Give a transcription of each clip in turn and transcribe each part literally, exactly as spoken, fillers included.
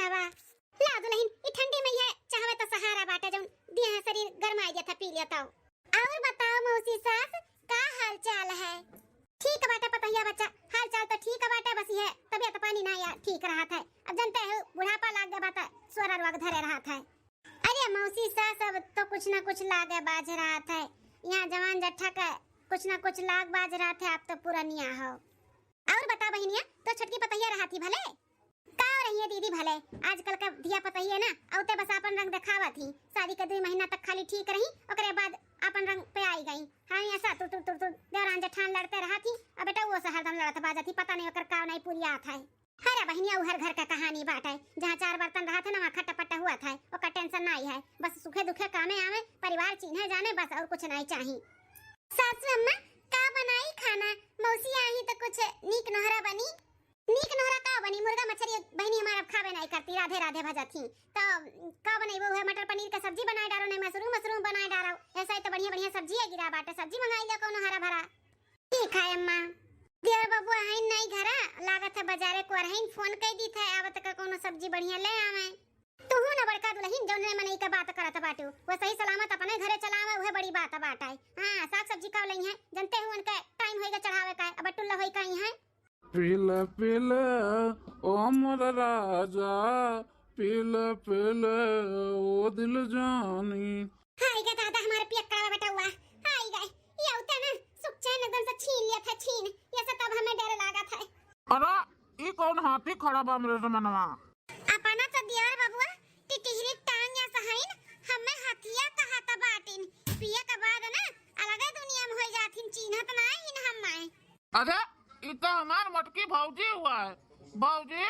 ला दुलहिन, ई ठंडी में यह चाहवे त सहारा बाटे, जौन दिया है शरीर गरमाई देत है, पी लेत हो। और बताओ मौसी सास, का हाल चाल है? ठीक बाटे पतोहिया बच्चा, हाल चाल तो ठीक बाटे, बस यह तबियत पानी ना यार ठीक रहत है। अब जनते हो बुढ़ापा लाग गया बाटे, स्वरा रोग धरे रहत है। अरे मौसी सास, अब तो कुछ ना कुछ लागे बाज रहत है, यहाँ जवान जट्ठा का कुछ ना कुछ लाग बाज रहत है, आप तो पुरनिया हो। और बता बहिनिया, तो छोटकी पतोहिया रहत ही भले? का रहिए दीदी भले, आजकल का धिया पतोहिया ना, औते बस आपन रंग देखावत ही। शादी के दुई महीना तक खाली ठीक रही, ओकरे बाद आपन रंग पे आई गई। हाँ, ऐसा तुर तुर तुर तुर देवरान जेठान लड़ते रहत ही, अब बेटा वो से हरदम लड़त बाजत ही, पता नहीं ओकर का नहीं पुरियात है। अरे बहिनिया, उ हर घर का कहानी बाटे, जहाँ चार बर्तन रहत है ना, वहाँ खट्टा पट्टा हुआ था, ओकर टेंशन नहीं है, बस सुखे दुखे कामे आवे, परिवार चिन्हे जाने, बस और कुछ नहीं चाही। सासू अम्मा, का बनाई खाना? मौसी आई तो कुछ नीक नोहरा बनी। नीक नोहरा का बनी, मुर्गा मछरी बहिनी हमार अब खाबे नहीं करती, राधे राधे भजत ही। तो का बनइबो? उहे मटर पनीर का सब्जी बनाए डारो, नहीं मशरूम मशरूम बनाए डारो। ऐसा ही तो बढ़िया बढ़िया सब्जी है गिरा बाटे, सब्जी मंगाई ले कौनो हरा भरा। ठीक है अम्मा। देवर बबुआ हईन नहीं घरा, लागत है बाजारे को रहईन, फोन कई दी थे, आवत का कौनो सब्जी बढ़िया ले आवे। तू ना बड़का दुलहिन, जौन रे मनई का बात करत बाटू, वो सही सलामत अपने घरे चलावे, उहे बड़ी बात बाटे। हाँ, साग सब्जी का लई है, जनते हुए उनके टाइम होइगा चढ़ावे का, अब टुल्ला होई कहीं है। पीले पीले ओ मोर राजा, पीले पीले ओ दिल जानी। हाय गे दादा, हमारे पियक्कड़वा बेटवा, हाय गे, ये उते ना सुख चैन एकदम से छीन लिया था, छीन। ये से तब हमें डर लागा था। अरे, ई कौन हाथी खड़ा बा हमरे समनवा? अपना तो देवर बबुआ टिटिहरी टांग या सहाइन, हमें हथिया कहत बाटिन। पिए के बाद ना अलगे दुनिया में हो जाथिन, चीन्हत ना हिन हमें। अरे, ई तो हमार मोटकी भौजी हुआ है। भौजी।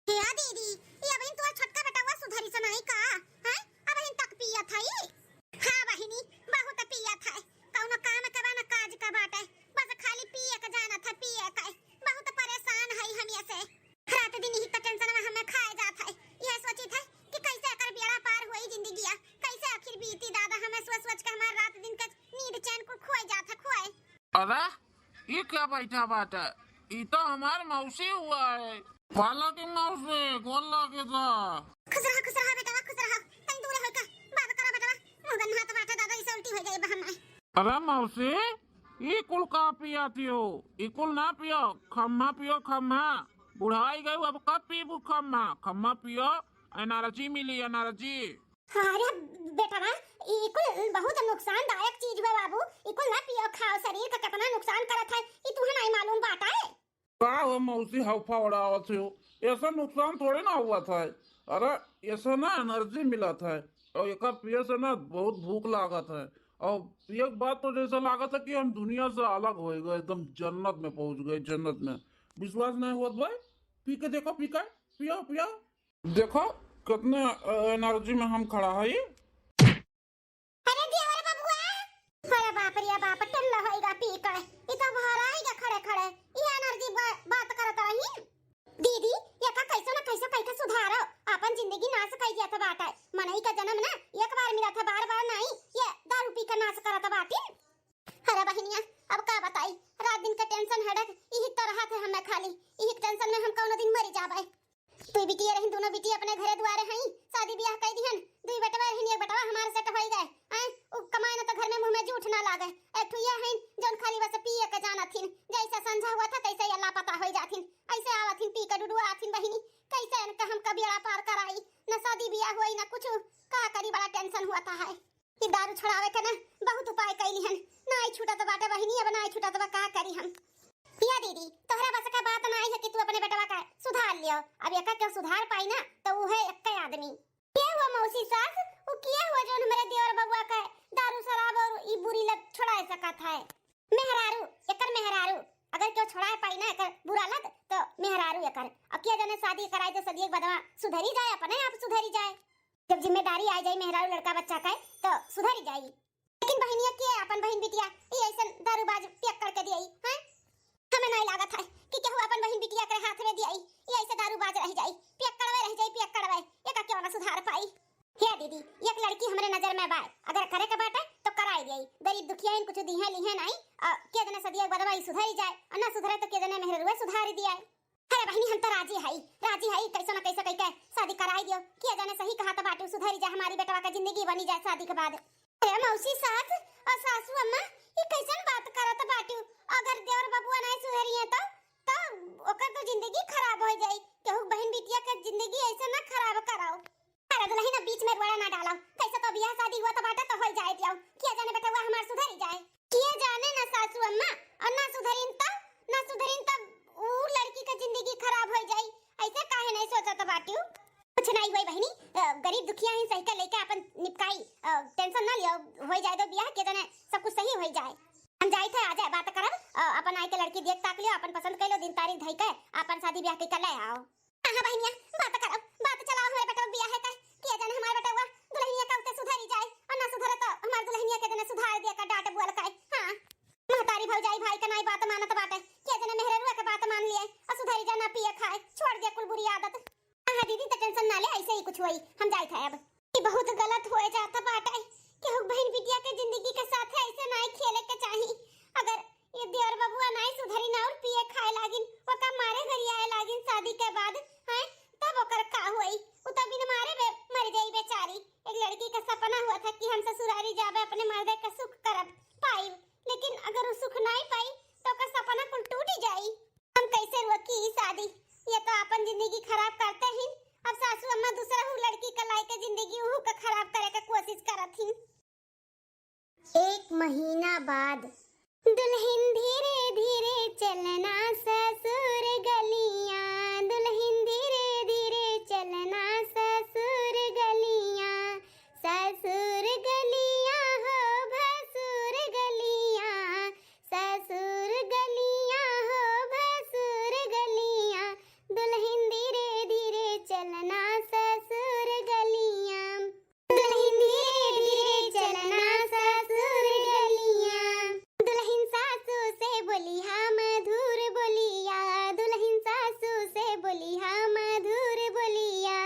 हे दीदी, ये अबहिन तोर छोटका बेटवा सुधरी से नहीं का? हैं? अबहिन तक पियत है ई? हाँ बहिनी, बहुत पियत है। कौनो काम के बा न काज के बाटे, बस खाली पिए के जानत है, पिए के। बहुत परेशान है हम ये से। रात दिन यही तो टेंशन में हमें खाए जात है। यह सोचित है कि कैसे एकर बेड़ा पार होई जिंदगिया, कैसे आखिर बीती दादा। हमें सोच सोच के हमार रात दिन के नींद चैन कुल खोए जात है, खोए। अरे, ई क्या बैठा बाटे? ई तो हमार मौसी हुआ है। पाला की मौसी, गोल लागे जा। खुश रहा, खुश रहा बेटवा, खुश रहा। तनी दूर होइके बात करा बेटवा, मुंह गन्हात बाटे दादा, इसे उल्टी हो जाई बहन में। अरे मौसी, ई कुल का पियाती हो? ई कुल ना पियो, खम्मा पियो, खम्मा। बुढ़ाई गई, अब कब पीबू खम्मा? खम्मा पियो, एनर्जी मिली, एनर्जी। अरे बेटवा, ई कुल बहुत नुकसानदायक चीज बा बाबू, ई कुल ना पियो खाओ, शरीर का कितना नुकसान करत है, ई तुहे नहीं मालूम बाटे। का हो मौसी, हौफा उड़ावत हो? ऐसा नुकसान थोड़े ना हुआ था। अरे, ऐसा ना एनर्जी मिला था, और एकर पिए से ना बहुत भूख लागत है, और एक बात तो जैसा लागत है कि हम दुनिया से अलग हो गए, एकदम जन्नत में पहुंच गए, जन्नत में। विश्वास नहीं हुआ भाई, पी के देखो, पी के, पियो, पियो। देखो, कितने, अ, एनर्जी में हम खड़ा है। अरे देवर बबुआ, अरे बाप रे बाप, टुल्ला होइगा पी के। ई तो भराइगा खड़े खड़े। ई एनर्जी बा-, बात करत रही। दीदी, एका कैसो न कैसो कइके सुधारो। आपन जिंदगी नाश कइ दिया था बाटे। मनई का जन्म ना एक बार मिला था, बार बार नहीं। ये दारू पी के नाश करत बाटिन। अरे बहिनिया, अब का बताई, रात दिन के टेंशन हेडेक, इही तो रहत है हमें खाली। इही टेंशन में हम कौनो दिन मरी जाबे। दुई बिटिया रहिन, दोनों बिटिया अपने घरे दुआरे हईं, शादी बियाह कई दिहन, दुई बेटवा रहिन, एक बेटवा हमार सेट होई गए। आए, उ कमाए न तो घर में मुंह में जूठ ना लागे। एक ठो ये हईन, जौन खाली बस पिए के जानत हिन, जैसे संझा हुआ था तैसे ये लापता होई जात हिन, ऐसे आवत हिन पी के डुडुआ आत हिन बहिनी, कैसे इनका हम कबीरा पार कराई, न शादी बियाह होई न कुछ, का करी, बड़ा टेंशन हुआ था है। ई दारू छोड़ावे के ना बहुत उपाय कइली हन, नाई छूटत बाटे बहिनी, अब नाई छूटत बा, का करी हम। या दीदी, तोहरा बस के बात नाई है कि तू अपने बेटवा का सुधार लियो। अब एका क्यों सुधार पाई ना, तो ऊ है एक्के आदमी। के हुआ मौसी सास, ऊ के हुआ जौन हमरे देवर बबुआ का दारू शराब और ई बुरी लत छोड़ाए सकत है? मेहरारू, एकर मेहरारू। अगर क्यों छोड़ाए पाई ना एकर बुरा लत, तो मेहरारू एकर। अब के जने शादी कराई तो सदिये के बदवा सुधरी जाए, अपने आप सुधरी जाए। जब जिम्मेदारी आ जाई मेहरारू लड़का बच्चा का, तो सुधर जाई। लेकिन बहिनिया के अपन बहिन बिटिया ई ऐसन दारूबाज पियक्कड़ के दियाई, हैं? हमें नहीं लागत है कि केहू अपन बहिन बिटिया के हाथ में दियाई, ई ऐसे दारूबाज रह जाई, पियक्कड़वे रह जाई, पियक्कड़वे। एका क्यों ना सुधार पाई? हे दीदी, एक लड़की हमरे नजर में बा, अगर करे के बाटे तो कराई दियाई। गरीब दुखिया इन कुछ दिहे लिहे नहीं, और के जने सदिया के बदवा ई सुधरी जाए, और ना सुधरे तो के जने मेहररुए सुधारी दियाई। अरे बहिनी, हम तो राजी हई, राजी हई, कैसो न कैसो कइके शादी करा दियो, किया जाने सही कहा त बाटू, सुधरी जाए हमारी बेटवा का जिंदगी बनी जाए शादी के बाद। अरे मौसी सास और सासू अम्मा, ये कैसन बात करत बाटू? अगर देवर बबुआ नहीं सुधरिए तो, तो ओकर तो जिंदगी खराब हो जाई। केहू बहन बिटिया के जिंदगी ऐसे ना खराब कराओ। अरे दुल्हन अब बीच में रोड़ा ना डालो, कैसे तो बियाह शादी हुआ तो बाटे तो हो जाए दियो, किया जाने बेटवा हमार सुधरी जाए। किया जाने ना सासू अम्मा, और ना सुधरिन तो, ना सुधरिन तो ऊ लड़की का जिंदगी खराब हो जाई। ऐसे काहे नहीं सोचत बाटू? कुछ नहीं हुई बहनी, अ, गरीब दुखिया ही सही का लेके अपन निपकाई, अ, टेंशन ना लियो, हो जाए दो बियाह के जने सब कुछ सही हो जाए। हम जाई थे, आ जाए बात करब, अ, अपन आई के लड़की देख ताक लियो, अपन पसंद कर लो, दिन तारीख धई के अपन शादी ब्याह के कर ले आओ। हाँ बहनिया, बात करब, बात चलाओ हमारे बेटवा बियाह है का, किया जाने हमारे बेटवा दुल्हनिया का उते सुधरी जाए और ना सुधरे तो हमारे दुल्हनिया के जने सुधार दिया का डांट बोल का। हाँ, महतारी भौजाई भाई का नाई बात मानत बाटे, किया जाने मेहररुआ के बात मान लिए और सुधरी जा, ना पिए खाए, छोड़ दिया कुल बुरी आदत। हाँ दीदी, त टेंशन ना ले, ऐसे ही कुछ होई, हम जाइत है अब। ई बहुत गलत होए जात बाटे। केहू बहिन बिटिया के जिंदगी के साथ ऐसे नाई खेले के चाही। अगर ये देवर बबुआ नाई सुधरी ना और पिए खाए लागिन, ओका मारे गरियाए लागिन शादी के बाद, हैं, तब ओकर का होई? उ त बिन मारे बे-, मर जाई बेचारी। एक लड़की का सपना हुआ था कि हम ससुरारी जाबे, अपने मर्दे का सुख करब, पाई, लेकिन अगर उ सुख नाई पाई, तो ओकर सपना कुल टूट जाई। हम कैसे रोकी ई शादी? ये तो अपन जिंदगी खराब करते ही। अब सासू अम्मा दूसरा हूँ लड़की का लाई के जिंदगी उहू का खराब करे के कोशिश करत ही। एक महीना बाद। दुल्हन धीरे धीरे चलना ससुर गलियां, दुल्हन धीरे धीरे चलना ससुर गलियां, ससुर गलियां हो भसुर गलियां, ससुर गलियां हो भसुर गलियां, दुल्हन धीरे धीरे चलना ससुर गलियां, दुल्हन धीरे धीरे चलना ससुर गलियां। दुल्हन सासू से बोलिहा मधुर बोलिया, दुल्हन सासू से बोलिहा मधुर बोलिया।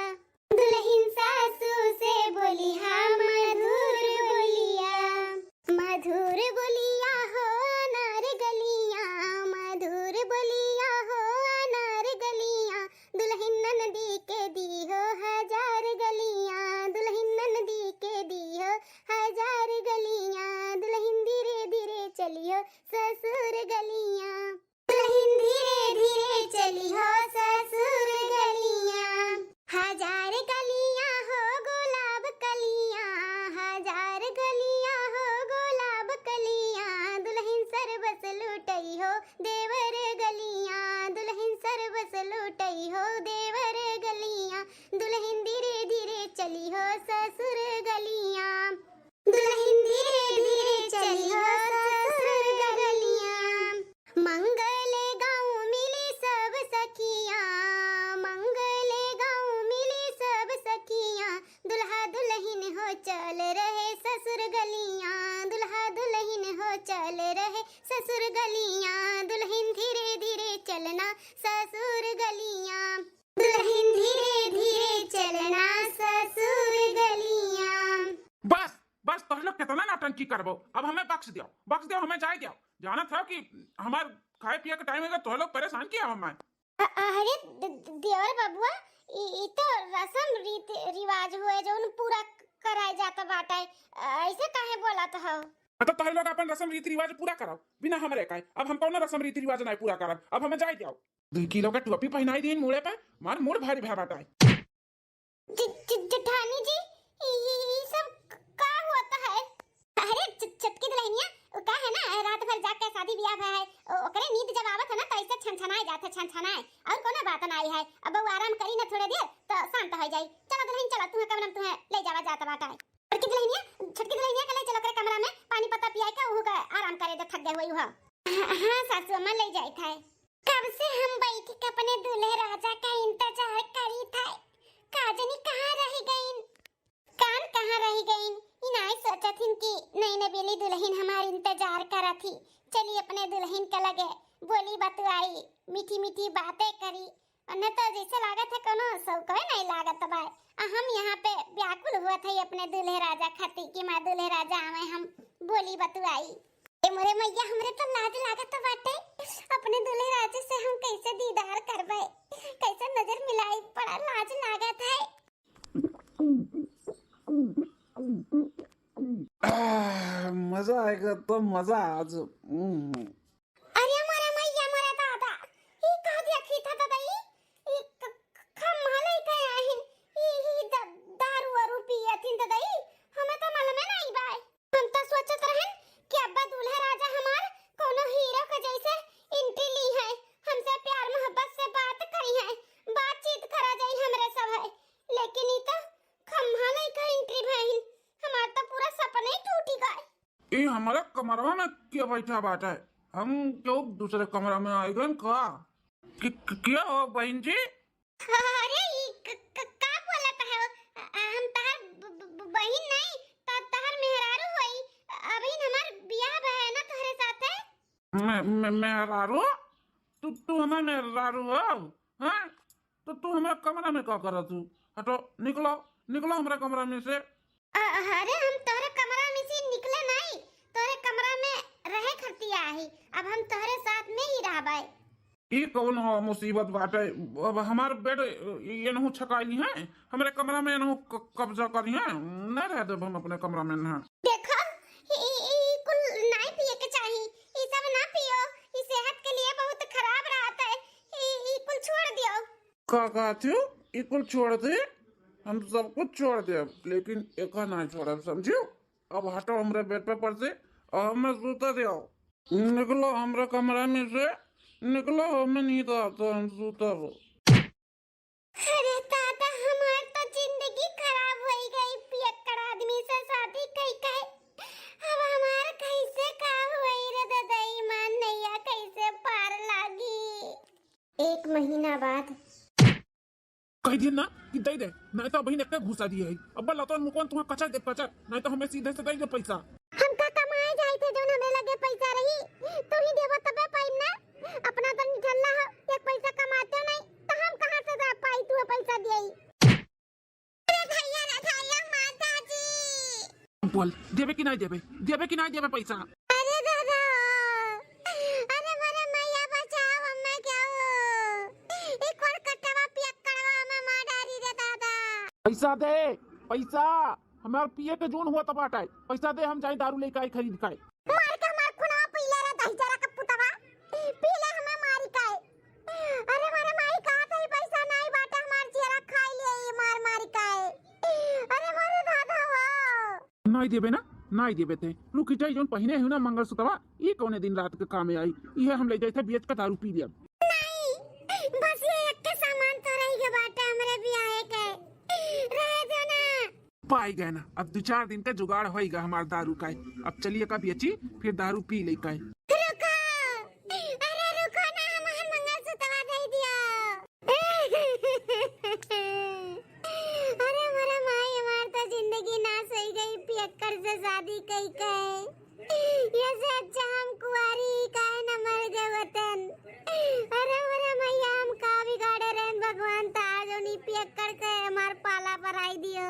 दुल्हन सासू से बोलिहा मधुर बोलिया। मधुर बोलिया हो अनार गलियां, मधुर बोलिया हो अनार गलियां, दुल्हन ननदी के दीहो हजार गलियां, दुल्हन ननदी के दीहो हजार गलियां, दुल्हन धीरे धीरे चलियो ससुर गलियां। दुल्हन धीरे धीरे चलिहो ससुर गलियां। हजार गलियां हो गुलाब कलियां, हजार गलियां हो गुलाब कलियां, दुल्हन सरबस लुटई हो देवर गलियां, दुल्हन सरबस लुटई हो देवर गलियां, दुल्हन धीरे धीरे चलिहो ससुर गलियां। दुल्हन धीरे धीरे चलिहो ससुर गलियां। मंगल गाँव मिली सब सखियां, मंगल गाँव मिली सब सखियां, दुल्हा दुल्हन हो चल रहे ससुर गलियां, दुल्हा दुल्हन हो चल रहे ससुर गलियां, दुल्हन धीरे धीरे चलना ससुर गलियां। दुल्हन धीरे धीरे चलना ससुर गलियां। बस, बस, तोह लोग कितना नौटंकी करबो, अब हमें बख्श दियो, बख्श दियो, हमें जाए दियो। जानत हो कि हमार खाए पिए के टाइम है, तोह लोग परेशान किया हमें। अ-, अरे द-, द-, देवर बबुआ, ई, ई तो रसम रीति रिवाज हुए जौन पूरा क-, कराए जात बाटे, अ, ऐसे काहे बोलत हो? हाँ, तो तोह लोग अपन रसम रीति रिवाज पूरा कराओ, बिना हमरे काहे। अब हम कौनो रसम रीति रिवाज नहीं पूरा करब, अब हमें जाए दियो। दुई किलो का टोपी पहनाई दीन मुड़े पे, मार मूड़ भारी भा बाटाई। ज-, ज-, जेठानी जी, ई, ई, ई सब क-, का होता है? अरे छ-, छोटकी दुल्हनिया, वो का है ना, रात भर जाग के शादी ब्याह भा है, ओ-, ओकरे नींद जब आवत है ना, तो ऐसे छनछनाए जात है, छनछनाए, और कोनो बात नाई है। अब वो आराम करी ना थोड़े देर, तो शांत हो जाई। चलो दुल्हन, चलो, तुम्हें कमरा में तुम्हें ले जावा जात बाटा है। छोटकी दुल्हनिया, छोटकी दुल्हनिया के ले चलो ओकरे कमरा में, पानी पत्ता पिया के उहू का आराम करे दे, थक गए हुई हो। हाँ, हाँ सासू अम्मा, ले जाई था। कब से हम बैठ के अपने दूल्हे राजा का इंतजार करी था, का जानी कहाँ रह गईन, कान कहाँ रह गईन। ई नाई सोचत हिन कि नई नवेली दुल्हन हमार इंतजार करत ही। चली अपने दुल्हन के लगे बोली बतुआई, मीठी मीठी बातें करी। उन्हें तो जैसे लागत है कोनो सौकवे नहीं लागत बा। आ हम यहाँ पे व्याकुल हुआ था अपने दूल्हे राजा खातिर कि मार दूल्हे राजा आवे, हम बोली बतुआई। ए मोरे मैया, हमरे तो लाज लागत बाटे, अपने दूल्हे राजे से हम कैसे दीदार करबे, कैसे नजर मिलाई, बड़ा लाज लागत है। आह, मजा आएगा तो मजा आज। हम्म। अरे मोरे मैया, मोरे दादा, ई का देखी था दादा, ई, ई क-, क-, खम्हा लइके आहिन, ई, ई द-, दारू वारू पियथिन दादा, ई हमें तो मालूमे नहीं बाय। हम तो सोचत रहन कि अब्बा दूल्हा राजा हमार कोनो हीरो के जैसे एंट्री ली है, हमसे प्यार मोहब्बत से बात करी है, बातचीत करा जाई हमरे सब है, लेकिन ई तो खम्हा लइके एंट्री भइन, हमार तो पूरा सपना ही टूटी गए। ई हमारे कमरवा में के बैठा बाटे? हम क्यों दूसरे कमरा में आइ गए का? कि, कि, क्या हो बहन जी? अरे, ई क-, क-, का बोलत है? अ, हम तहर ब-, ब-, ब-, बहिन नहीं, त-, तहर मेहरारू होई। अभी हमार बियाह भय है ना तोहरे साथे। मे-, मे-, मेहरारू? तू, तू हमार मेहरारू हो? हाँ? तो तू हमारे कमरा में का करत हूँ? हटो, निकलो, निकलो हमारे कमरा में से। अ-, अरे, हम तोहरे कमरा में से निकले नहीं, तोहरे कमरा में रहे खतिया आही। अब हम तोहरे साथ में ही रहबे। ई कौन हो मुसीबत बाटे? अब हमार बेड एनहू छकाई है, हमरे कमरा में एनहू क-, कब्जा करी है, न रह देब हम अपने कमरा में ना। देखो, ई, ई, ई कुल नाई पिए के चाही, ई सब ना पियो, ई सेहत के लिए बहुत खराब रहत है, ई, ई कुल छोड़ दियो। का कहत हो? ई कुल छोड़ दे? हम सब कुछ छोड़ देब, लेकिन एका ना छोड़ब, समझियो? अब हटो हमरे बेड पे पर से, और हमें सूते दियो। निकलो हमरे कमरा में से, निकलो, हमें नींद आता, हम सूतब। अरे दादा, हमार तो जिंदगी खराब होई गई, पियक्कड़ आदमी से शादी कई कई। अब हमार कैसे का होई रे दादा, ईमान नैया कैसे पार लागी? एक महीना बाद। कह दिए ना कि दे दे, नहीं तो अबहिन एक घुसा दिए है। अब लतवन मुकवन तुम्हें कचर दे कचर, नहीं तो हमें सीधे से दे दे पैसा। हम का कमाए जाई थे, जौन हमरे लगे पैसा रही, तू ही देबो तबे पाइब ना। अपना तो निठल्ला हो, एक पैसा कमाते हो नहीं, तो हम कहाँ से जा पाई तू पैसा दिए? अरे भैया रे भैया, माता जी। बोल, देबे कि नहीं देबे? देबे कि नहीं देबे पैसा? अरे दादा, अरे मोरे मैया बचाओ, हमें क्या हो? एक और कटवा पियक्कड़वा में मार डारी रे दादा। पैसा दे, पैसा। हमार पिए के जून हुआ तब बाटे। पैसा दे, हम जाई दारू लेके आई खरीद के। मार के हमार खुनवा पी ले रे दहिजरा के पुतवा। पी ले हमें मारी के। अरे मोरे माई, कहाँ से ही पैसा नाई बाटे, हमार जियरा खाई ले ई मार मार के। अरे मोरे दादा हो। नाई देबे ना, नाई देबे ते। रुकी जाई, जौन पहिने है ना मंगलसूत्रवा, ई कौने दिन रात के कामे आई। इहे हम ले जाई थे बेच के दारू पी लिया। नहीं, बस ये एक के सामान तो रह गया बाटे हमरे बियाहे के। रहे दो ना। पाई गए ना, अब दो चार दिन का जुगाड़ होइगा हमार दारू का। अब चलिए का बेची, फिर दारू पी ले का। रुको, अरे रुको ना, हमार मंगलसूत्रवा दे दियो। अरे मोरे माई, हमार तो जिंदगी नाश होई गई, पियक्कड़ से शादी कई के। ये से अच्छा हम कुंवारी ही काहे न मर गए वतन। अरे मोरे मैया, हम का बिगाड़े रहन भगवान, ता आज उन्हीं पियक्कड़ के हमार पाला पर आई दियो।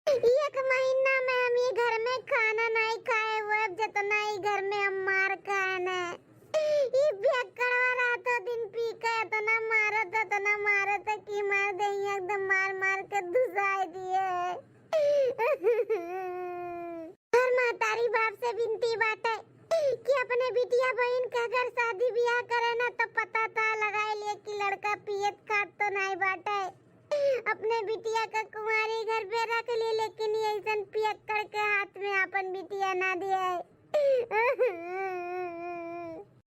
एक महीना में हम ये घर में खाना नहीं खाए, वो अब जितना ही घर में हम मार खाए न। ई पियक्कड़वा रातों दिन पी के इतना मारत, इतना मारत कि मार दे, एकदम मार मार के धुसाए दिए। हर महतारी बाप से विनती बाटे कि अपने बिटिया बहिन के अगर शादी बियाह करे ना तो पता ता लगाए लिए कि लड़का पियत खात तो नाई बाटे। अपने बिटिया का कुंवारी घर पे रख लिए, लेकिन ये ऐसन पियक्कड़ के हाथ में अपन बिटिया ना दिए।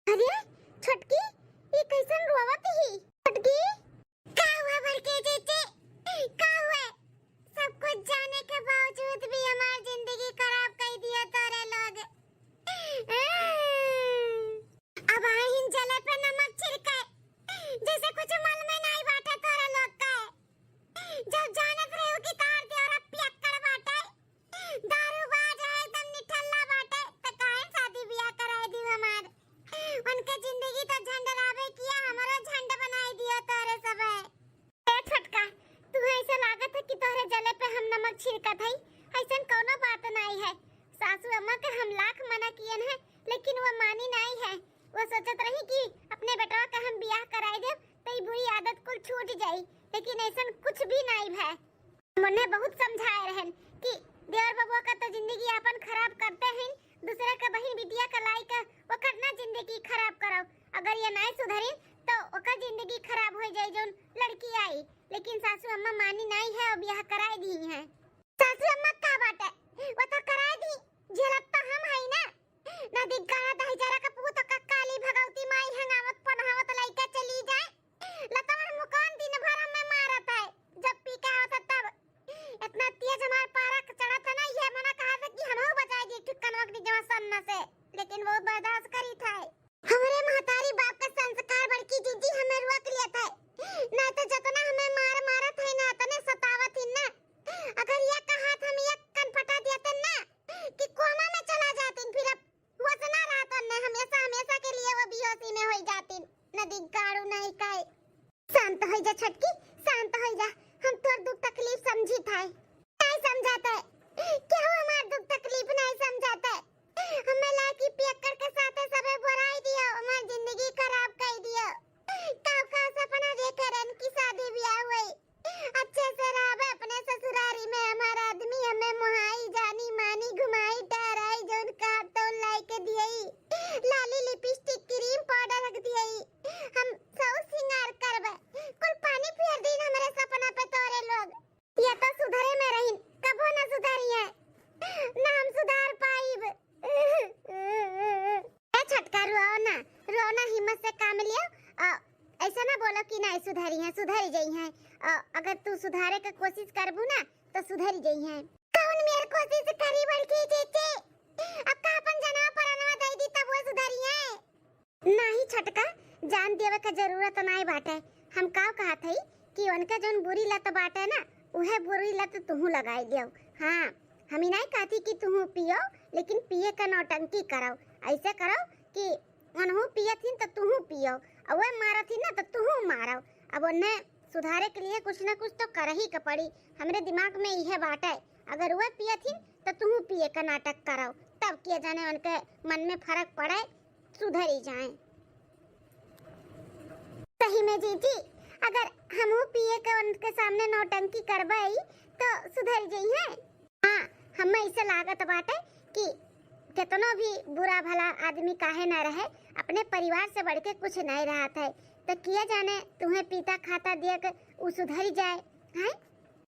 अरे छोटकी, ये कैसन रोवत ही? छोटकी, का हुआ बड़के जीजी? का हुआ? सब कुछ जाने के बावजूद भी हमार जिंदगी खराब कर दिया तोरे लोग। अब आहिन जले पे नमक छिड़के, जैसे कुछ मालूम नहीं बाटे तोरे लोग के। जब जानत रहे कि तार देवरा पियक्कड़ बाटे, दारूबाज है, एकदम निठल्ला बाटे, त काहे शादी बियाह कराए दियो हमार? उनके जिंदगी तो झंडरावे किया, हमारो झंड बनाए दियो तोरे सबे। ए छोटका, तू ऐसे लागत है कि तोहरे जले पे हम नमक छिड़कत हई, ऐसन कौनो बात नाई है। सासू अम्मा के हम लाख मना कियन है, लेकिन वो मानी नाई है। वो सोचत रही कि अपने बेटवा के हम बियाह कराई देब, त ई बुरी आदत कुल छूट जाई, लेकिन ऐसन कुछ भी नाई भय। हम उन्हें बहुत समझाए रहन कि देवर बबुआ का तो जिंदगी आपन खराब करते हैं, दूसरे का बहिन बिटिया का लाई का ओकर ना जिंदगी खराब करौ। अगर ये नाई सुधरी तो ओकर जिंदगी खराब हो जाई, जौन लड़की आई। लेकिन सासू अम्मा मानी नाई है, अब ब्याह कराए दी है। सासू अम्मा का बाटे, वो तो कराए दी, झेलत तो हम हई ना। ना दिग्गाड़ा दही जरा का पूत का काली भगवती माई हंगावत पढ़ावत लइके चली जाए। लतवर मुकान दिन भर हमें मारत है, जब पी के आवत है तब। इतना तेज हमार पारा चढ़त है ना, ये मना कहा था कि हमहू बजाए दी ठिकनवा के निजवा सन्न से, लेकिन वो बर्दाश्त करी था। हमरे महतारी बाप का संस्कार बड़की जीजी हमें रोक लिया था, ना तो जितना हमें मार मारत है ना, इतने सतावत ही ना। अगर ये कहा था हम एक कनपटा देते ना कि कोमा में चला जाते, फिर अब होश ना रहत ने, हमेशा हमेशा के लिए वो बेहोशी में होई जाती। नदी गाड़ू नहीं काहे। शांत हो जा छोटकी, शांत हो जा। हम तोर दुख तकलीफ समझी था, नहीं समझाता है। केहू हमार दुख तकलीफ नहीं समझाता है। हमें लाकी पियक्कड़ के साथे सबे बुराई दियो, हमार जिंदगी खराब कर दियो। काव काव सपना देखे रहन की शादी ब्याह हुई, अच्छे से रहबे अपने ससुरारी में। हमार आदमी हमें मोहाई, जानी मानी, घुमाई टहराई, जौन काटौन लाई के दियई, लाली लिपस्टिक क्रीम पाउडर रख दियई, हम सब सिंगार करबे। कुल पानी फेर दीन हमरे सपना पे तोरे लोग। ये तो सुधरे में रहीन, कबो न सुधरी है, न हम सुधार पाइब। ए छोटका, रोओ ना, रोओ ना, हिम्मत से काम लियो। अ, ऐसा ना बोलो कि नहीं सुधरी है, सुधरी जई है। अ, अगर तू सुधारे के कोशिश करबू ना तो सुधरी जई है। कौन मेर कोशिश करी बड़की जीजी? अब का अपन जनवा परनवा दे दी तब वो सुधरी है? नाही छोटका, जान देवे के जरूरत नाही बाटे। हम का कहत हई कि उनके जौन बुरी लत बाटे ना, उहे बुरी लत तुहू लगाई लियो। हाँ, हम ही नाही कहती कि तुहू पियो, लेकिन पिए के नौटंकी करो। ऐसे करो कि उनहू पियत हिन तो तुहू पियो, और वे मारत हिन ना तो तुहू मारो। अब उन्हें सुधारे के लिए कुछ ना कुछ तो कर ही के पड़ी। हमरे दिमाग में इहे बाटे, अगर वे पियत हिन तो तुहू पिए का नाटक करो, तब किया जाने उनके मन में फर्क पड़े, सुधरी जाए। सही में जीजी, अगर हमहू पिए के उनके सामने नौटंकी करबई तो सुधर जइहें। हाँ, हमें ऐसे लागत बाटे कि केतनो भी बुरा भला आदमी काहे ना रहे, अपने परिवार से बढ़ के कुछ नहीं रहत है। तो किया जाने तुम्हें पीता खाता दिया के उ सुधरी जाए, हैं?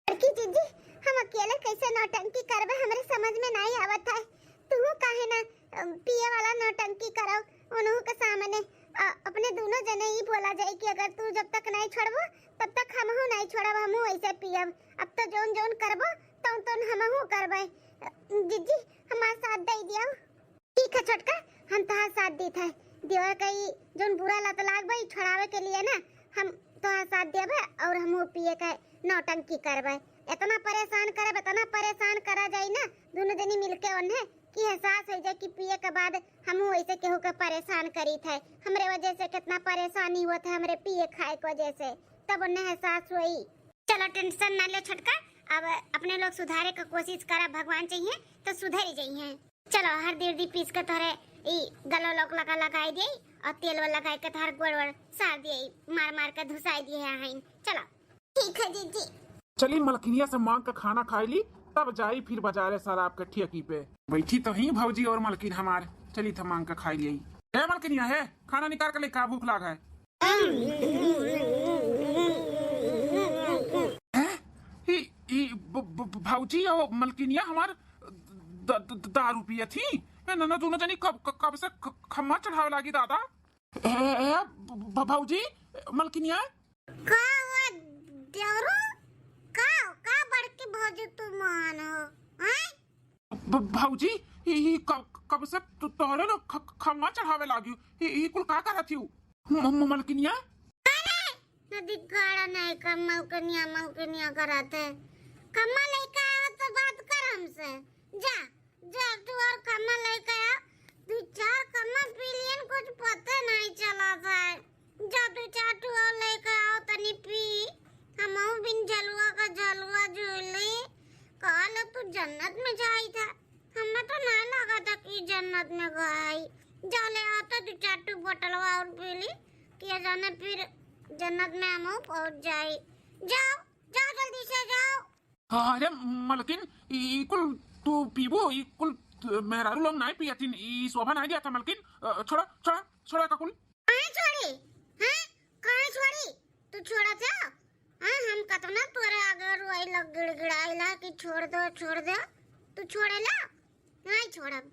बड़की जीजी, हम अकेले कैसे नौटंकी करबे, हमरे समझ में नहीं आवत है। तू काहे ना, अम, पिए वाला नौटंकी करो उनहू के सामने। अ, अपने दोनों जने ही बोला जाए कि अगर तू जब तक नहीं छोड़बो, तब तक हमहू नहीं छोड़ब, हमहू ऐसे पियब। अब तो जौन जौन करबो, तौन तौन हमहू करबे। अ, जीजी, हमार साथ दे दियो। ठीक है छोटका, हम तोहार साथ देत है। देवर का ई जौन बुरा लत लाग बा, ई छोड़ावे के लिए ना, हम तोहार साथ देबे और हमहू पिए के नौटंकी करबे। इतना परेशान करब, इतना परेशान करा जाई ना, दोनों जनी मिलके उन्हें कि एहसास हो जाए कि पिए के बाद हमहू ऐसे केहू के परेशान करीत है। हमरे वजह से कितना परेशानी होत है, हमरे पिए खाए के वजह से, तब उन्हें एहसास होई। चलो tension ना ले छोटका, अब अपने लोग सुधारे के कोशिश करा, भगवान चाहिए तो सुधर ही जाइए। चलो हरदी उरदी पीस के तोहरे ई गलो लोक लगा लगाई दिए और तेल वाला लगाई के तोहर गोड़ वोड़ सार दिए, मार मार के धुसाई दिए हैं। चलो ठीक है जीजी। चली मलकिनिया से मांग के खाना खाई ली, तब जाई फिर बाजारे शराब के ठेकी पे। बैठी तो ही भौजी और मलकिन हमार, चली था मांग के खाई ली। ए मलकिनिया है, खाना निकाल के ले, का भूख लाग है। हैं? ई, ई ब-, ब-, ब-, भौजी और मलकिनिया हमार द-, द-, द-, दारू पियत ही। ए, न, न, दोनों जनी कब, क-, कब से ख-, खम्मा चढ़ावे लागी दादा। ए, ए, ब-, ब-, भौजी, मलकिनिया। का हुआ देवरू? का, का बड़की भौजी तू महान हो, हैं? ब-, भौजी, ई, ई क-, कब से तू, तोहरे लोग ख-, खम्मा चढ़ावे लागी। ई, ई कुल का करत हिउ? म-, म-, मलकिनिया? अरे, नदी गाड़ा नहीं का मलकिनिया, मलकिनिया करत है। खम्मा लेके आवा तो बात कर हमसे। जा, जा तू और खम्मा लेके आ। दो चार खम्मा पी लियन, कुछ पते नहीं चला था। जा दो चार ठो और लेके आओ, तनी पी। हमहू बिन जलुआ का झलुआ झूली। कहले तू जन्नत में जाई था। हमें तो ना लगा था कि जन्नत में गई। जा ले आओ तो दो चार ठो बोतलवा और पी ली। किया जाने फिर जन्नत में हमहू पहुंच जाई। जाओ, जाओ जल्दी से जाओ। अरे मलकिन, ई कुल तू पीबू? ई कुल मेहरारू लोग नाई पियतिन, ई शोभा नाई दिया था मलकिन। अ, छोड़ा, छोड़ा, छोड़ा का कुल। काहे छोड़ी? हैं? काहे छोड़ी? तू छोड़ा था? हाँ, हम कतना तोरे आगे रोइला, गिड़गिड़ाइला कि छोड़ दो, छोड़ दो। तू छोड़ेला? नाई छोड़ब।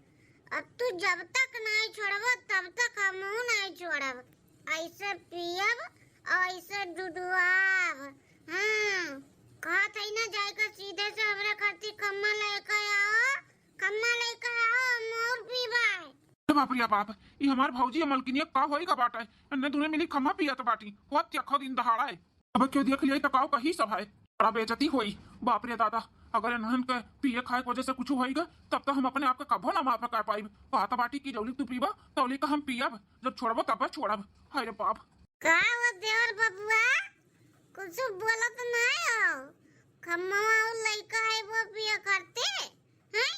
अब तू जब तक नाई छोड़बो, तब तक हमहू नाई छोड़ब। ऐसे पियब और ऐसे डुडुआब। हाँ, कहत हई ना, जाए के सीधे से हमरे खातिर खम्मा लेके आओ, खम्मा लेके आओ, हम और पीबे। अरे बाप रे बाप, ई हमार भौजी मलकिनिया का होई का बाटे? एन्ने दुने मिली खम्मा पियत बाटी, होत देखो दिन दहाड़ा है। अब क्यों देख लिया तो काऊ कही सब है, बड़ा बेइज्जती होई। बाप रे दादा, अगर इन्हन के पिए खाए के वजह से कुछ होई गा, तब तो हम अपने आप के कभो ना माफ कर पाइब। कहत बाटी कि जौली तू पीबा, तौली का हम पियब, जब छोड़बो तब छोड़ब। हाय रे बाप। का वो देवर बबुआ, कुछ बोलत नहीं हो? खम्मा और लइका है वो पिए करते हैं?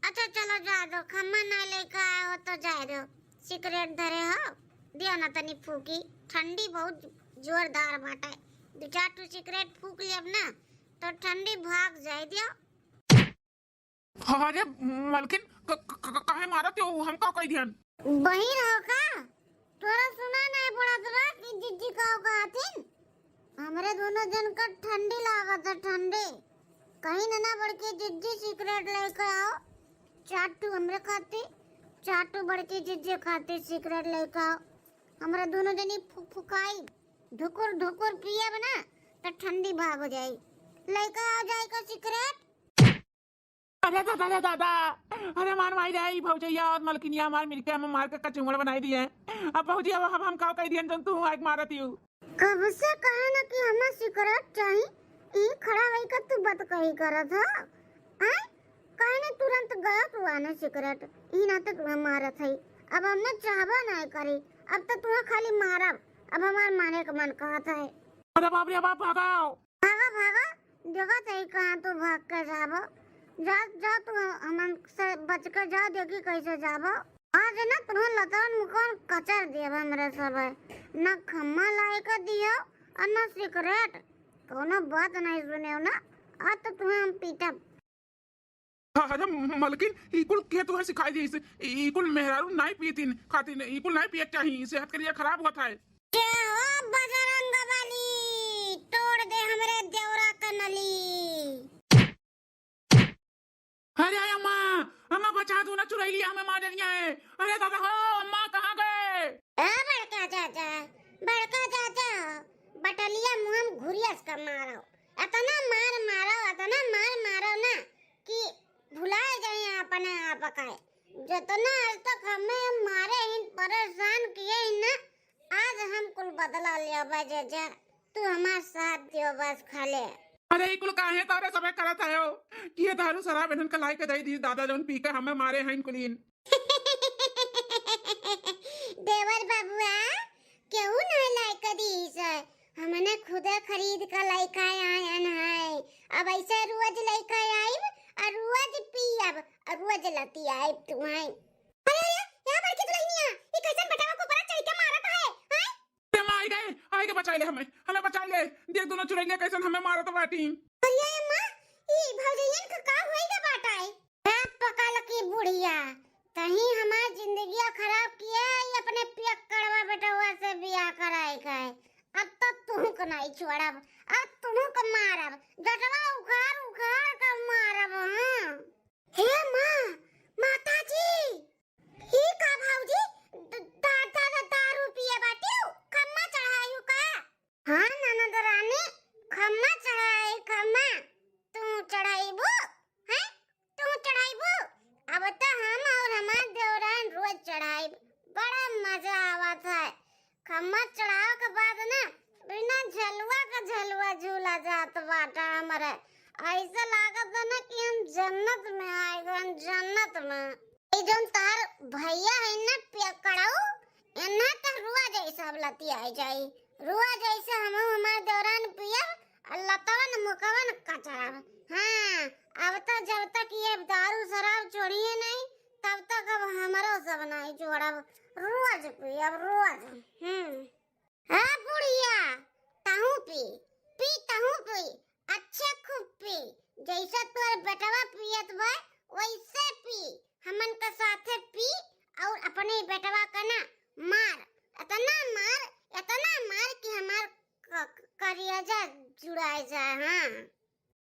अच्छा चलो जा दो, खम्मा ना लेके आए हो तो जाए दो। सिगरेट धरे हो, दियो ना तनी फूकी, ठंडी बहुत जोरदार बाटे। दो चार ठो सिगरेट फूक लेब ना तो ठंडी भाग जाए, दियो। अरे मलकिन, क-, क-, क-, काहे मारत हो? हम का कह दियन? बहिर हो का? तोरा सुना नहीं पड़त बा कि जिज्जी का कहथिन? हमरे दोनों जन का ठंडी लागत है, ठंडी। कहीं ना, ना बड़की जिज्जी सिगरेट लेके आओ, चार ठू हमरे खातिर, चार ठू बड़की जिज्जी खातिर सिगरेट लेके आओ। हमरे दोनों जनी फुक फुकाई, ढुकुर ढुकुर पियब ना, तो ठंडी भाग जाई। लेके आओ जाए का सिगरेट। अरे दादा, अरे दादा, अरे मार माई रे, ई भौजैया और मलकिनिया हमार मिलके हमें मार के कचुमड़ बनाई दिए। अब भौजी, अब हम, हम का कह दियन जौन तू आइके मारत यू? कब से कहे ना कि हमें सिगरेट चाही, ई खड़ा होई के तू बात कही करत हो? आय? कहे ना तुरंत गया तू आने सिगरेट, ई ना तो तुम्हें मारत है। अब हमने चाहबो ना करी, अब तो तुम्हें खाली मारब, अब हमार मारे के मन कहत है। अरे बाप रे बाप, भागाओ। भागा, भागा, देखत है कहाँ तू भाग के जाबो। जा, जा तू हमन से बच के जा, देखी कैसे जाबो। आज ना तुम्हें लतवन मुकवन कचर दियब हमरे सब। ना खम्मा लाए के दियो और ना सिगरेट। कौनो बात नहीं सुने ना, आज तो तुम्हें हम पीटब। अरे मलकिन, ई कुल के तुहे सिखाई दिस? ई कुल मेहरारू नाई पीतिन, खातिन, ई कुल नाई पिए के चाही, सेहत के लिए खराब होत है। जय हो बजरंग बली, तोड़ दे हमरे देवरा क नली। अरे अम्मा, अम्मा बचा दो ना, चुरैलिया हमें मार डरिया है। अरे दादा हो, अम्मा कहाँ गए? ए बड़का चाचा, बड़का चाचा, बटलिया मुँह में घुरियस का मारो। अतना मार मारो, अतना मार मारो ना कि भुलाए जाए अपने आप का। जितना आज तक हमें मारे ही, परेशान किए ही ना, आज हम कुल बदला लेबे जे, जे तू हमार साथ दियो बस खाले। अरे ई कुल काहे तारे सबे करत है हो कि ये दारू शराब इन्हन के लाई के दे दी दादा जौन पी के हमें मारे हैं कुलीन। देवर बबुआ, केहू नहीं लाई के दी से, हमने खुदे खरीद के लइका आयन है। अब ऐसे रोज लइका आइब और रोज पियब और रोज लतियाइब तू है। अरे, अरे, यहाँ बड़की दुल्हनिया, ई कैसन बेटवा को ऊपर चढ़ के मारत है, हैं? अरे माँ, आई गए, आई के बचाई ले हमें, हमें बचाई ले। देख दोनों चुरैलिया कैसन हमें मारत बाटी। अरे अम्मा, ई भौजैयन का का होई गा बाटा है? ए पकल की बुढ़िया, तहीं हमार जिंदगिया खराब किए, ई अपने पियक्कड़वा बेटवा से बियाह कराए गए। अब तो तुहू को नहीं छोड़ब, अब तुहू को मारब, जटवा उखाड़ उखाड़ कर मारब, हाँ। हे माँ, माता जी, ई का भौजी, द-, दा-, दा-, दा-, दारू पिए बाटिउ, खम्मा चढ़ायु का? हाँ ननद रानी, खम्मा चढ़ाई, खम्मा। तू चढ़ाईबू? हैं? तू चढ़ाईबू? अब तो हम और हमार देवरान रोज चढ़ाई, बड़ा मजा आवत है। खम्मा चढ़ाव के बाद ना बिना झलुआ के झलुआ झूला जात बाटा हमरे। ऐसा लागत है ना कि हम जन्नत में आए गए, जन्नत में। ई जौन तार भैया है ना पियक्कड़ऊ, इन्हें तो रोज ऐसा लतियाई जाई। रोज ऐसे हम हमार देवरान पियब और लतवन मुकवन कचरब। हाँ, अब तो जब तक ये दारू शराब छोड़िए नहीं, तब तक अब हमरो सब नहीं छोड़ब। रोज पियब, रोज। हम्म। हाँ बुढ़िया, तहूँ पी, पी तहूँ पी, अच्छे खूब पी, जैसे तोर बेटवा पियत बा, वैसे पी, हमन के साथे पी और अपने बेटवा का ना मार, इतना मार, इतना मार कि हमार क-, क-, करेजा जुड़ाए जाए। हाँ।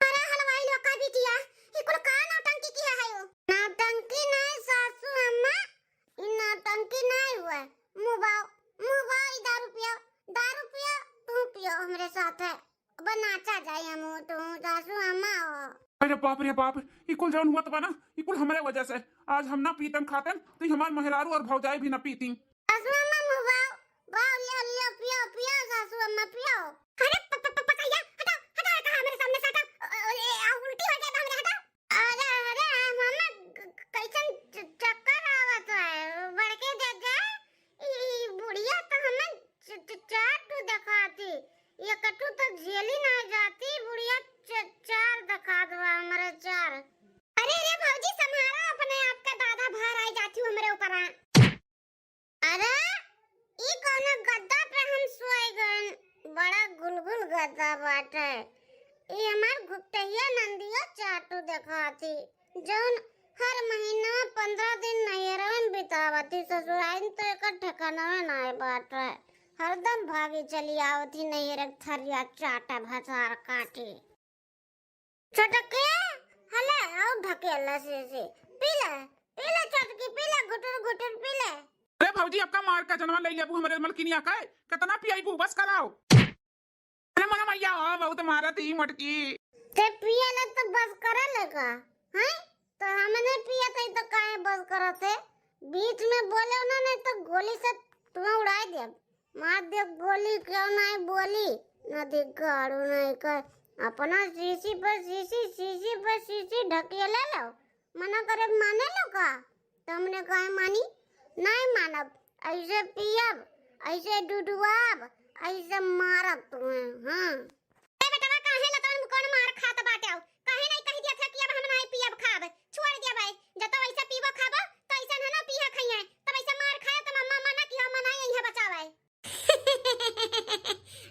अरे हलवाई लोग का बिटिया, ई कुल का नौटंकी किया है हो? नौटंकी नहीं सासू अम्मा, ई नौटंकी नहीं हुआ। मुँह बाओ, मुँह बाओ, ई दारू पियो, दारू पियो, तू पियो हमरे साथ है। अब नाचा जाए हम, तू सासू अम्मा हो। अरे बाप रे बाप, ई कुल जौन हुआ बा ना, ई कुल हमरे वजह से। आज हम ना पीतन खातन, तो ई हमार मेहरारू और भौजाई भी ना पीती। सासू अम्मा मुँह बाओ, बाओ, लियो, लियो, पियो, पियो, सासू अम्मा, पियो। अरे प-, प-, प-, पकैया, हटाओ, हटाओ, हटाओ, हमरे सामने से हटाओ। अ, अ, ए, आ, उल्टी हो जाए तो हमरे, हटाओ। अरे, अरे, आ, मामा, क-, क-, कैसन च-, चक्कर आवत है? बड़के जज्जा, ई, ई बुढ़िया तो हमें च-, च-, चार ठू देखाती, ये कटू तो झेली ना जाती, बुढ़िया च-, चार देखा दो हमरे चार। अरे रे भौजी, संभारा अपने आप का, दादा भार आई जाती हूँ हमरे ऊपर। अरे, ई कौनो गद्दा पे हम सोए गन? बड़ा गुलगुल गद्दा बाटे। ई हमार गुप्तहिया नंदिया चाटू देखाती, जौन हर महीना पन्द्रह दिन नैहरवे में बितावती, ससुराइन तो एकर ठिकानवे नाय बाटे। हरदम भागी चली आवती नैहर के थरिया चाटा भसार काटी। छोटके, हले, आओ ढकेला से, से। पी ले, पी ले छोटकी, पी ले, घुटुर, घुटुर पी ले। अरे भौजी, आपका मार का जनवा ले लेबू हमरे मलकिनिया का, कितना पियाईबू, बस कराओ। अरे मोरा मैया हो, बहुत मारत ही मोटकी। ते पिए ले तो बस करे ले का, हैं? तो हमने पिए थे तो काहे बस करत है? बीच में बोले ना, नहीं तो गोली से तुम्हें उड़ाई देब। मार दे गोली, क्यों नहीं बोली? ना दिगाड़ू नहीं कर। अपना शीशी पर शीशी, शीशी पर शीशी ढकेले लो। मना करे माने लो का? तुमने कहे मानी? नहीं मानब। ऐसे पियब, ऐसे डुडुआब, ऐसे मारब तुम्हें। हाँ। ए बेटवा, काहे लतवन मुकौन मार खात बाटे हो? काहे नहीं कह दिया था कि अब हम नहीं पियब खाब? छोड़ दिया भाई। जब तो ऐसे पीबो खाबो, तो ऐसे ना, ना पिया खाइए। तब ऐसे मार खाए तो मम्मा मना किया, मना यही है बचावे।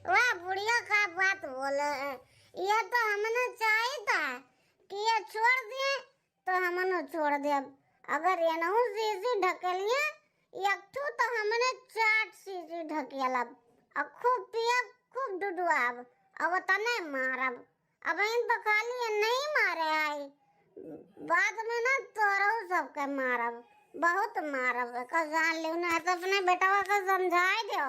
वाह, बुढ़िया का बात बोले है। ये तो हमने चाहिए था कि ये छोड़ दिए, तो हमनो छोड़ देब। अगर एनहू शीशी ढकेलिए एक ठू, तो हमने चार शीशी ढकेलब। आ खूब पियब, खूब डुडुआब, अब तने मारब। अब इन तो खाली ये नहीं मारे आई, बाद में ना तोरहू सबके मारब, बहुत मारब। एकर जान लियो ना, तो अपने बेटवा के समझाए दो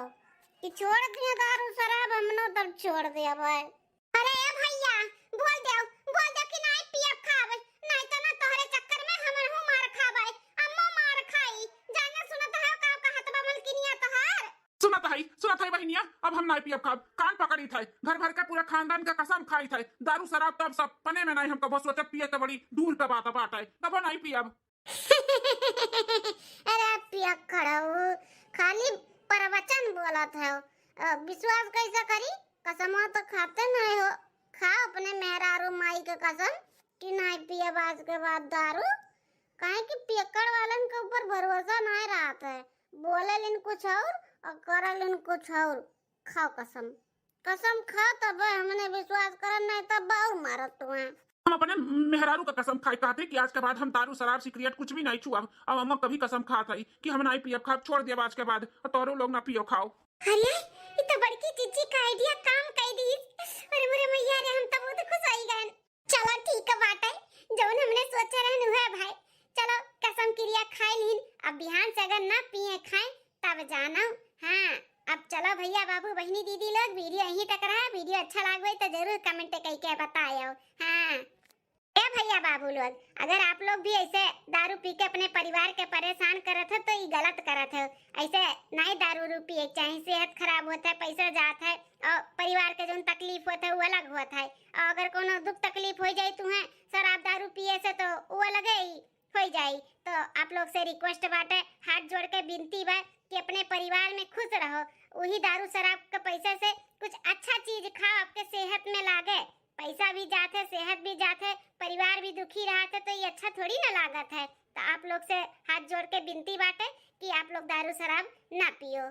कि छोड़ दिए दारू शराब, हमनो तब छोड़ दिया भाई। अरे ए भैया, बोल देव, बोल देव कि नाई पियब खाब, नाई तो ना तोहरे चक्कर में हमहू मार खाबै, अम्मो मार खाई। जाना सुनत है का कहत बा मलकिनिया तोहार? सुनत है, सुनत है बहिनिया, अब हम नाई पियब खाब। कान पकड़ी थे, घर भर के पूरा खानदान के कसम खाई थे, दारू शराब तब सपने में नाई हम कबो सोचत पिए के बड़ी दूर के बात बाटे, कबो नाई पियब। अरे पियक्कड़ऊ, खाली प्रवचन बोलत है, अ, विश्वास कैसे करी? कसमवा तो खाते नहीं हो। खाओ अपने मेहरारू माई के कसम कि नहीं पियब आज के बाद दारू, काहे कि पियक्कड़ वालन के ऊपर भरोसा नहीं रहत है। बोले लिन कुछ और और करे लिन कुछ और। खाओ कसम, कसम खाओ तब हमने विश्वास करब, नहीं तब और मारब तुम्हें। हम अपने मेहरारू का कसम खाई कहते कि आज के बाद हम दारू शराब सिगरेट कुछ भी नहीं छुअब। अब हम कभी कसम खात हई कि हम नहीं पियब खाब, छोड़ देब आज के बाद, और तोरो लोग ना पियो खाओ। अरे, ये तो बड़की चिच्ची का आइडिया काम कई दी। अरे मोरे मैया रे, हम तो बहुत खुश होई गए। चलो ठीक बाटे, जौन हमने सोचे रहन उहे भाई। चलो कसम किरिया खाई लीन, अब बिहान से अगर ना पिए खाए तब जानो। हाँ, अब चलो भैया बाबू बहिनी दीदी लोग, वीडियो यहीं तक रहा। वीडियो अच्छा लागवे तो जरूर कमेंट कई के बतायो। हाँ ए भैया बाबू लोग, अगर आप लोग भी ऐसे दारू पी के अपने परिवार के परेशान करत हो तो ई गलत करत हो। ऐसे नहीं दारू उरू पिए के चाही, सेहत खराब होत है, पैसा जात है और परिवार के जौन तकलीफ होत है वो अलग होत है। और अगर कोनो दुख तकलीफ हो जाए तुम्हें शराब दारू पिए से तो वो अलगे ही हो जाई। तो आप लोग से रिक्वेस्ट बाटे, हाथ जोड़ के विनती बा कि अपने परिवार में खुश रहो। वही दारू शराब के पैसे से कुछ अच्छा चीज खाओ, आपके सेहत में लागे। पैसा भी जात है, सेहत भी जात है, परिवार भी दुखी रहत है, तो ये अच्छा थोड़ी ना लागत है। तो आप लोग से हाथ जोड़ के विनती बाटे कि आप लोग दारू शराब ना पियो।